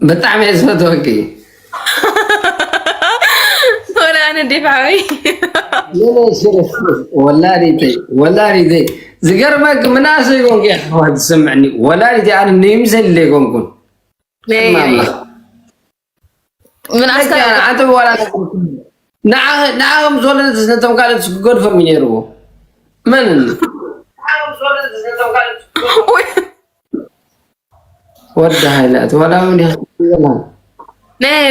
ብጣዕሚ እየ ዝፈትወኪ። ወላ ኣነ ዴፍ ሓወይ ወላዲተይ ወላዲተይ ዝገርመክ ምናሰ ይኮንክ ይሕዋ ትሰምዕኒ ወላዲተይ ኣነ ንይምሰል ይኮንኩን ምናስካ ኣንተ ዋላ ንዓ ከም ዝወለደት ነቶም ካልኦት ክገድፎም እዩ ነይርዎ መን ወዲ ሃይላት ዋላ እውን ዲኻ ትብላ? ናይ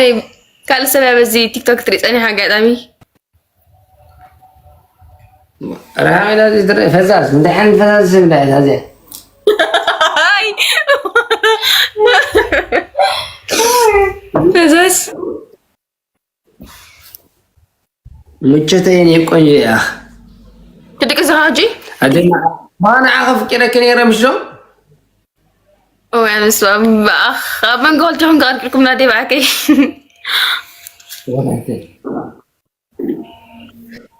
ካልእ ሰብ እያ በዚ ቲክቶክ ትርኢ ጸኒሓ ኣጋጣሚ ራሃይላ ዝድረ ፈዛዝ እንታይ ዓይነት ፈዛዝ ዝብላ እያ እዚኣ? ፈዛዝ ምቸተይ እኔ ቆንጆ እያ ትድቂ ዝኻ ሕጂ ኣደና ባና ኣኸፍቂረክ ነይረ ምሽ ዶ ወይ ኣነሱ ኣብ መንጎ ክልቲኹም ክቐርቅርኩም ናደይ ብዓከይ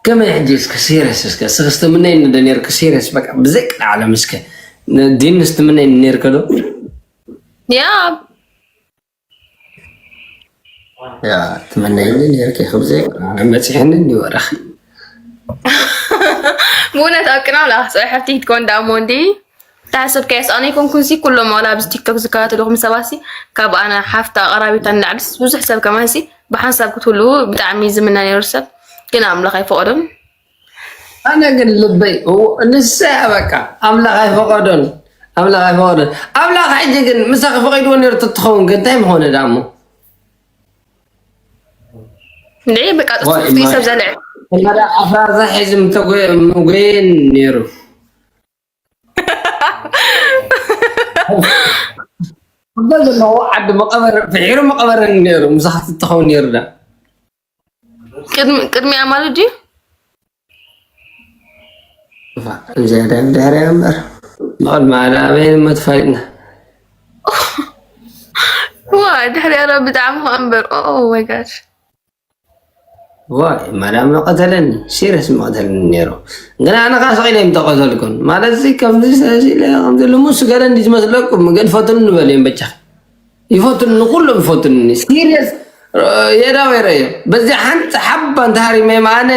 ከመይ ሕጂ እስከ ሲሪየስ እስከ ስክስ ትምነይ እንደ ነርክ ሲሪየስ በቃ ብዘይ ቅድዓለም እስከ ዲን ስትምነይ ነርክ ዶ ያ ያ ትምነይ ነርክ ብዘይ ቅድዓለም መጽሐን እንዲወራኽ ብእውነት ኣብ ቅናው ለኣኽ ፀባይ ሓፍቲ ክትኮን ዳሞ እንዲ ተሓሰብ ከየስ ኣነ ይኮንኩን ሲ ኩሎም ዋላ ኣብዚ ቲክቶክ ዝከታተልኩም ሰባት ሲ ካብ ኣነ ሓፍታ ኣቐራቢታ ንላዕልስ ብዙሕ ሰብ ከማን ሲ ብሓንሳብ ክትህልዉ ብጣዕሚ ዝምነ ነይሩ ሰብ ግን ኣምላኽ ኣይፈቐዶን ኣነ ግን ልበይ ንሳ በቃ ኣምላኽ ኣይፈቐዶን ኣምላኽ ኣይፈቐዶን ኣምላኽ ሕጂ ግን ምሳኺ ፈቒድዎ ነይሩ ትትኸውን ግን እንታይ ምኾነ ዳሞ እንዴ በቃ ጥፍጥፍ ሰብ ዘልዕ መዳ ኣፍራዛ ሒዚ ምተጎየ ምጎየን ነይሩ ዘለዎ ዓዲ መቐበረ ፍሒሩ መቐበረን ነይሩ ምሳኻ ትትኸውን ነይሩ ዳ ቅድሚያ ማለት ድዩ እዚኣ ዳ ድሕሪያ እምበር መቐል ማዕዳ ኣበይን መትፋሊጥና ዋ ድሕሪያ ዶ ብጣዕሚ ከኣ እምበር ኦ ወይ ጋድ ዋይ ማዳም መቐተለኒ ሲሪየስ መቐተለኒ ነይሩ ግን ኣነ ከዓ ስቕ ኢለ ምተቐተልኩን ማለት እዚ ከምዚ ሰሲለ ከምዚ ልሙስ ገለ እንዲ ዝመስለኩም ግን ፈትኑ ንበል እዮም በጃ ይፈትኑ ንኩሎም ይፈትኑኒ ሲሪየስ የዳወረ እዮም በዚ ሓንቲ ሓባ እንተሃሪመ ኣነ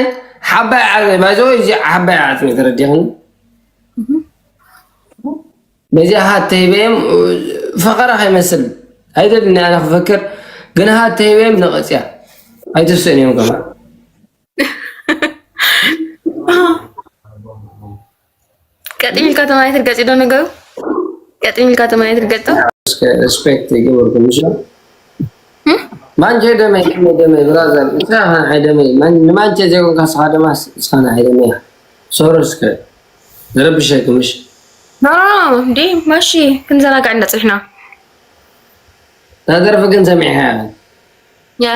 ሓባይ ዓፅሚ ባይዘወ እዚ ሓባይ ዓፅሚ ተረዲኽኒ በዚኣ ሃ ተሂበዮም ፈኸራ ከይመስል ኣይደልን ኣነ ክፈክር ግን ሃ ተሂበዮም ነቐፅያ ኣይትስእን እዮም ከማ ቀጢን ኢልካ ተማይ ትርገፂ ዶ ነገሩ ቀጢን ኢልካ ተማይ ትርገፂ ዶ ሪስፔክት ይግበርኩም ምሽ ማንቸ ደመይ ደመይ ደመይ ብራዘር ንስኻ ከንዓይ ደመይ ንማንቸ ዘይኮንካ ስኻ ደማስ ንስኻ ንዓይ ደመይ ሶሮ እስከ ዝረብሸኪ ምሽ ኖ እንዴ ማሺ ክንዘናጋዕ እንዳፅሕና ናደርፊ ግን ሰሚዐ ያ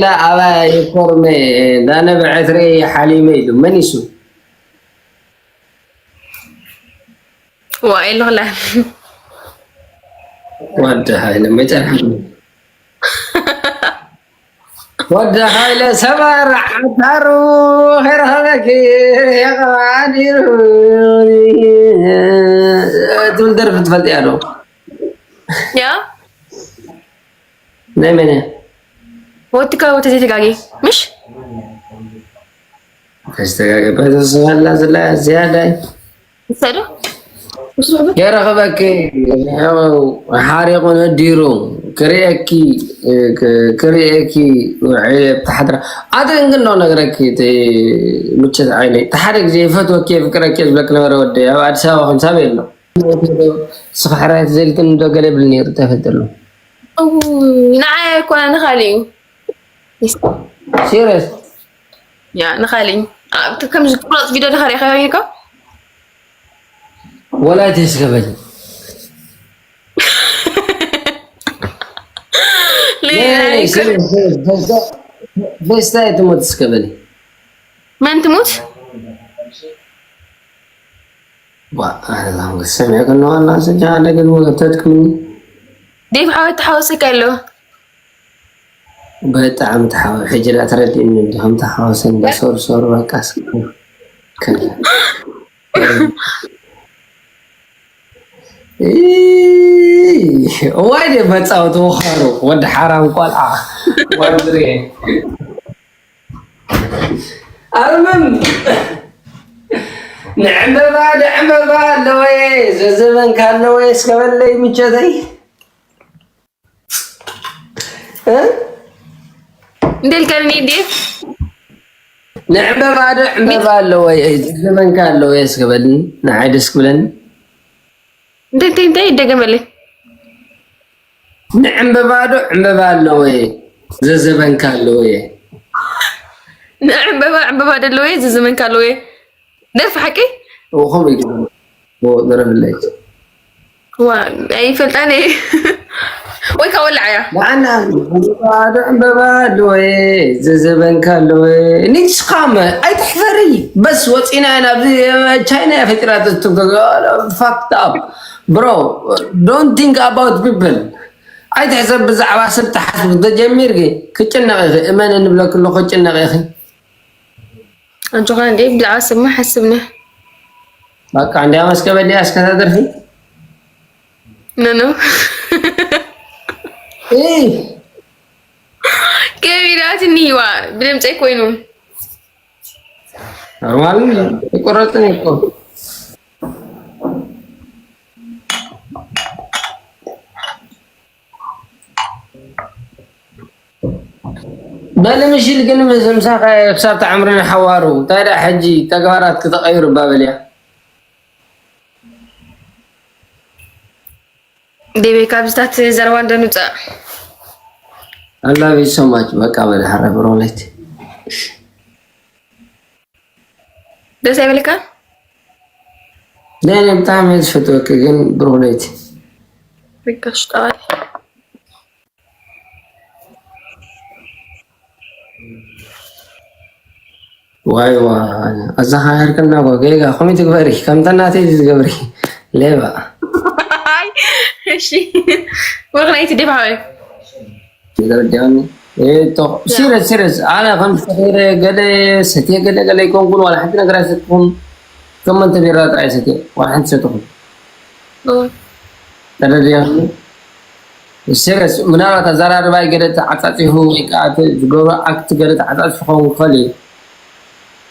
ላ ኣባ ይኮርመ ዳነበዐት ርኤ ሓሊመ ኢሉ መን ይሱ ዋ የለኽላ ወዲ ሃይለ መጨረሻ ወዲ ሃይለ ሰባር ዓታሩ ከይረኸበኪ የቐባዲሩ ትብል ደርፊ ትፈልጥ እያ ዶ ያ ናይ መን እያ ወትካ ወተዘይተጋጌ ምሽ ተስተጋገ በተስፋላ ዝላ ዝያዳይ ሰዶ የረኽበኪ ሓሪቑ ነዲሩ ክርእየኪ ክርእየኪ ውዒለ ብታሕድራ ኣተ እንግኖ ነግረኪ ምቸት ዓይነይ ተሓደ ግዜ ይፈትወኪ የፍቅረኪ ዝብለክ ነበረ ወደ ኣብ ኣዲስ ኣበባ ከምሳብ የሎ ስኻ ሕራየት ዘልክን ዶ ገለ ብል ነይሩ ተፈጥሉ ንዓይ ኣይኮነ ንኻሊ እዩ ሲሪየስ ያ ንኻሊ ከምዚ ቁረፅ ቪዲዮ ድኻ ሪኢኻ ሪኢካ ወላ ተስከበል ፌስታ የትሞት እስከበል መን ትሙት ሰሚዐ ከለዋ እና ስጃ ሓደ ግን ወገተትክምኒ ዴቭ ሓወት ተሓወሰካ ኣሎ በጣዕሚ ተሓወ ሕጂ ዳ ተረዲእኒ እንዲ ከም ተሓወሰ እንዳ ሶር ሶር በቃ ስከ እይ፣ እዋይ፣ ደ መጻወቲ ወኻሩ፣ ወዲ ሓራም ቆልዓ። ወንድሬ። ኣርምም። ንዕምበባ፣ ንዕምበባ ኣለወየ፣ ዘዘበንካ ኣለወየ፣ እስከ በለይ ምቸተይ። እ? እንዴልካኒ እንዴ? ንዕምበባ ዶ ዕምበባ ኣለወየ፣ ዘዘበንካ ኣለወየ፣ እስከ በልኒ፣ ንዓይ ደስ ክብለኒ። እንታይ፣ እንታይ፣ እንታይ? ይደገመለይ። ንዕምበባ ዶ ዕምበባ ኣለወየ፣ ዘዘበንካ ኣለወየ። ንዕምበባ ዕምበባ ዶ ኣለወየ፣ ዘዘበንካ ኣለወየ። ደርፊ ሓቂ? እዎ፣ ከምኡ እዩ። እዎ፣ ደረፍለይ። ዋ፣ ኣይፈልጣን እየ። ወይ ከዓ ወላዓያ። ንዓና ዕምበባ ዶ ዕምበባ ኣለወየ፣ ዘዘበንካ ኣለወየ። ኒክስ ካመ፣ ኣይትሕፈሪ። በስ ወፂና ኢና፣ ኣብዚ ቻይና እያ ፈጢራቶ። ፋክት ኣፕ። ብሮ፣ don't think about people። ኣይትሕሰብ፣ ብዛዕባ ሰብ ትሓስብ ተጀሚርኪ፣ ክጭነቕ ኢኺ። እመን እንብለኪ ኣለኹ፣ ክጭነቕ ኢኺ። ኣጆኻ እንዴ፣ ብዛዕባ ሰብማ ሓስብና። በቃ እንዲያ መስከበ ዲያ እስከ ተደርፊ? ኖ፣ ኖ። እይ። ከቢዳትኒ ዋ፣ ብድምፀይ ኮይኑ። ኖርማል፣ ይቆረጥን እኮ። በሊ ምሽል ግን ምስ ምሳኻ ክሳብ ተዓምርኒ ሓዋሩ። እንታይ ደኣ ሕጂ ተግባራት ክተቐይሩ እባ በልያ። ዴቤ ካብዚታት ዘረባ እንዶ ንውፃእ። I love you so much። በቃ በል ሓረ ብሮሌት። ደስ ኣይበልካ? ናይ ብጣዕሚ እየ ዝፈትወኪ ግን ብሮሌት። ርካሽ ጠባይ። ዋይ ዋይ፣ ኣዘኻኺርክና እኮ ጌጋ። ከመይ ትግበሪ? ከምታ ናተይ ትገብሪ። ሌባ። ኣይ፣ እሺ። ወርናይቲ ዴብ ሓወይ። ተረዲኣኒ። እ፣ ቶ-፣ ሲሪየስ፣ ሲሪየስ። ኣነ ከም ሰኺረ ገለ ሰትየ ገለ ገለ ኣይኮንኩን፣ ዋላ ሓንቲ ነገር ኣይሰትኹን። ከም መንተ ቢራ ጥራይ ሰትየ፣ ዋላ ሓንቲ ሰትኹን። ኦ። ተረዲኣኒ። ሲሪየስ፣ ምናልባት ኣዘራርባይ ገለ ተዓጻጺፉ ወይ ከዓ እቲ ዝገብሮ ኣክት ገለ ተዓጻጺፉ ክኸውን ክኽእል እዩ።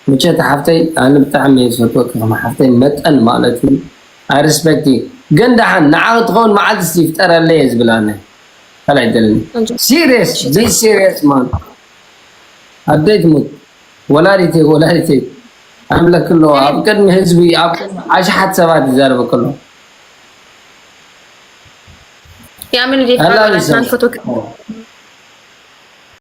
ምቸት ሓፍተይ፣ ኣነ ብጣዕሚ እየ ዝፈትወኪ ከም ሓፍተይ መጠን ማለት እዩ። I respect you። ግን ደሓን ንዓኺ ትኸውን መዓልቲ እስቲ ይፍጠረለይ እየ ዝብል ኣነ። ካልእ ኣይደልን። ኣጆ። ሲሪየስ፣ be serious man። ኣደይ ትሙት። ወላዲተይ፣ ወላዲተይ። ኣምለክ ኣለዋ። ኣብ ቅድሚ ህዝቢ፣ ኣብ ቅድሚ ኣሽሓት ሰባት ይዛረበ ከሎ። የኣምን ዴ I love you so ናን much። ፎቶ ከ-፣